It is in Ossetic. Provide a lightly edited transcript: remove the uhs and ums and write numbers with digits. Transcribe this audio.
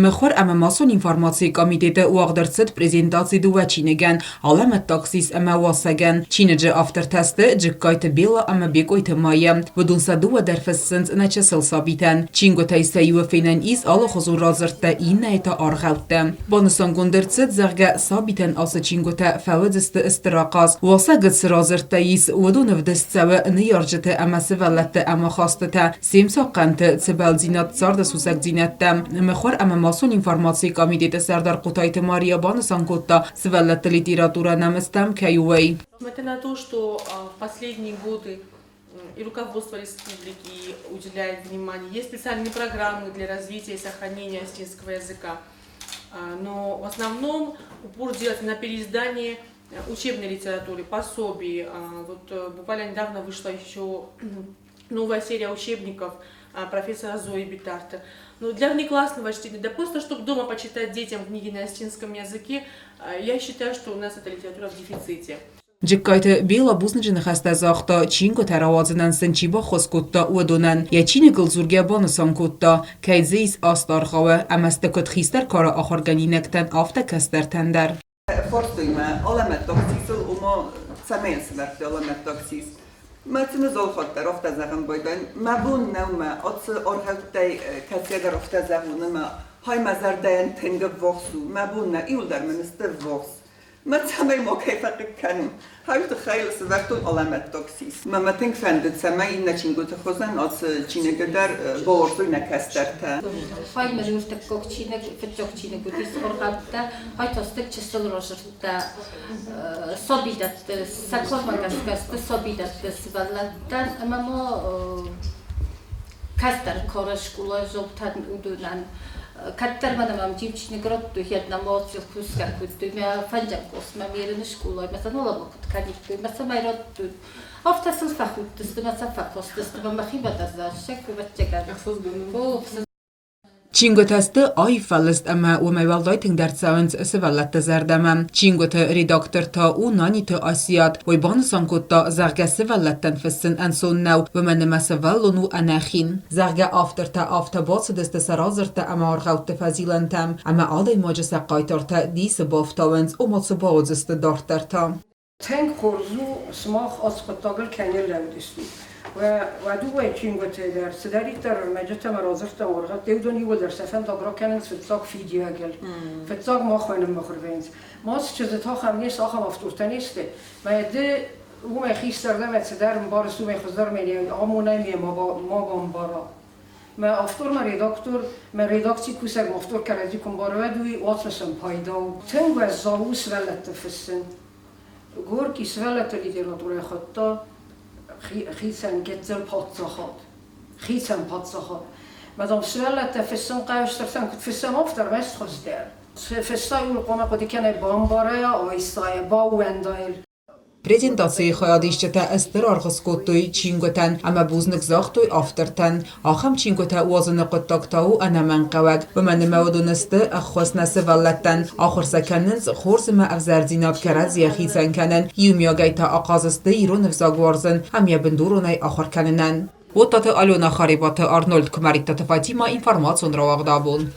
Мыхуыр ӕмӕ массон информацийы комитеты уагъд ӕрцыд презентаци дыууӕ чиныгӕн «Алӕмӕттаг сис ӕмӕ уасӕгӕн». Чиныджы автортӕ сты Джыккайты Бела ӕмӕ Бекъойты Майя. Уыдон сӕ дыууӕ дӕр фыссынц нӕ чысыл сабитӕн. Чингуытӕй сӕ иуы фенӕн ис алыхуызон радзырдтӕ, иннӕйы та аргъӕуттӕ. Банысангонд ӕрцыд, зӕгъгӕ, сабитӕн ацы чингуытӕ фӕуыдзысты стыр ахъаз. Уасӕгы цы радзырдтӕ ис, уыдон ӕвдыст цӕуы ныййарджыты ӕмӕ сывӕллӕтты ӕмахастытӕ, Се мцахъхъӕнты цыбӕлдзинад царды сусӕгдзинӕдтӕ. Мыхуыр ӕмӕ массон информацийы комитеты сӕрдар Хъотайты Мария банысан кодта, сывӕллӕтты литературӕ нӕм стӕм кӕй у, уый. Несмотря на то, что в последние годы и руководство республики уделяет внимание, есть специальные программы для развития и сохранения осетинского языка, но в основном упор делается на переиздание учебной литературы, пособий. Вот буквально недавно вышла еще новая серия учебников профессора Зои Битарта. Но для внеклассного чтения, да просто чтобы дома почитать детям книги на осетинском языке, я считаю, что у нас эта литература в дефиците. Джыккайты Бела бузныджы ныхӕстӕ загъта, чингуытӕ рауадзынӕн сын чи баххуыс кодта, уыдонӕн. Йӕ чиныгыл дзургӕ банысан кодта, кӕй дзы ис аст аргъауы, ӕмӕ сты куыд хистӕр кары ахуыргӕнинӕгтӕн, афтӕ кӕстӕртӕн дӕр. Фарстой мӕ алӕмӕттаг сисыл, ома цӕмӕн сӕвӕрдтой алӕмӕттаг сис. Мӕ цины золхат дӕр афтӕ зӕгъын байдайын. Мӕ бон нӕу мӕ ацы аргъӕуттӕй кӕцыйӕдӕр афтӕ зӕгъон ӕмӕ хай мӕ зӕрдӕйӕн тынг ӕввахс у. Мӕ бон нӕ, иуылдӕр мын сты ӕввахс. Мӕ цӕмӕй макӕй фӕхъыг кӕнон. Хай тыххӕй сӕвӕрдтон алӕмӕттаг сис. Мӕ мӕ тынг фӕндыд, цӕмӕй иннӕ чингуыты хуызӕн ацы чиныгы дӕр бауарзой нӕ кӕстӕртӕ. Хай мын ӕртыккаг чиныг, фыццаг чиныг уыдис аргъӕуттӕ, хайтастыг чысыл радзырдтӕ сабидӕтты, сӕ кармӕ гӕсгӕ сты сабидӕтты сывӕллӕттӕн ӕмӕ ма кӕстӕр кары скъоладзаутӕн уыдонӕн. Кӕддӕр мӕ нӕм иу чиныг радтой, йӕ кусгӕ кодтой, мӕ фӕндзӕм курсмӕ Мерины скъолайы, мӕ сӕ ноламы куыд кӕниккой, мӕ цӕмӕй радтой. Афтӕ сыл фӕхудтысты, мӕ сӕ фӕкастысты, мӕ мӕхимӕ дӕр зӕссӕг, ӕвӕццӕгӕн. О, Чингуытӕ сты аив фӕлыст ӕмӕ уымӕй уӕлдай тынгдӕр цӕуынц сывӕллӕтты зӕрдӕмӕ. Чингуыты редактор та у Наниты Асиат. Уый банысан кодта, зӕгъгӕ, сывӕллӕттӕн фыссын ӕнцон нӕу, уымӕн ӕмӕ сывӕллон у ӕнӕхин. Зӕгъгӕ, автортӕ афтӕ бацыдысты сӕ радзырдтӕ ӕмӕ аргъӕутты фӕзилӕнтӕм, ӕмӕ адӕймаджы сӕ хъайтартӕ дисы бафтауынц, ома цы бауыдзысты дарддӕр та. Тынг хорз у, сымах ацы хъуыддагыл кӕй не рлӕууыдыстут. Уӕ дыууӕ чингуытӕй дӕр цыдӕриддӕр ӕрмӕджытӕ ӕмӕ радзырдтӕ уаргъӕдтӕ, уыдон иууылдӕр сӕ фӕндаг ракӕнынц фыццаг фидиуӕгыл. Фыццаг махмӕ ныммыхуыр вӕййынц. Мах чызджытӕ ахӕм не сты, ахӕм автортӕ не сты. Мӕ ды уымӕй хистӕр дӕ мӕ цыдӕр ӕмбарыс, уымӕй хуыздӕр мӕ не амонай ме ма бамбара. Мӕ автор, мӕ редактор, мӕ редакцийы кусӕг автор кӕрӕдзи куы мбары, уӕд уый уацмысӕн пайда у. Тынг уӕззау у сывӕллӕтты фыссын. Горький сывӕллӕтты литературӕйы хуыдта хицӕн гыццыл паддзахад. Хицӕн паддзахад. Мӕ дам сывӕллӕттӕ фыссын хъӕуы стыртӕн куыд фыссӕм, афтӕ ӕрмӕст хуыздӕр. Фыста иу хъуамӕ хъуыды кӕнай бамбарайа, айсайа, баууӕнда йыл. Презентацийы хайадисджытӕ стыр аргъ скодтой чингуытӕн ӕмӕ бузныг загътой автортӕн. Ахӕм чингуытӕ уадзыны хъуыддаг та у ӕнӕмӕнгхъӕуӕг, уымӕн ӕмӕ уыдон сты ӕххуыс нӕ сывӕллӕттӕн, ахуыр сӕ кӕнынц хорз ӕмӕ ӕвзӕрдзинад кӕрӕдзийӕ хицӕн кӕнын, иумиагӕй та ахъаз сты ирон ӕвзаг уарзын ӕмӕ йӕ бындуронӕй ахуыр кӕнынӕн. Оттаты Алена, Харебаты Арнольд, Куымӕридтаты Фатимӕ, информацион рауагъд абон.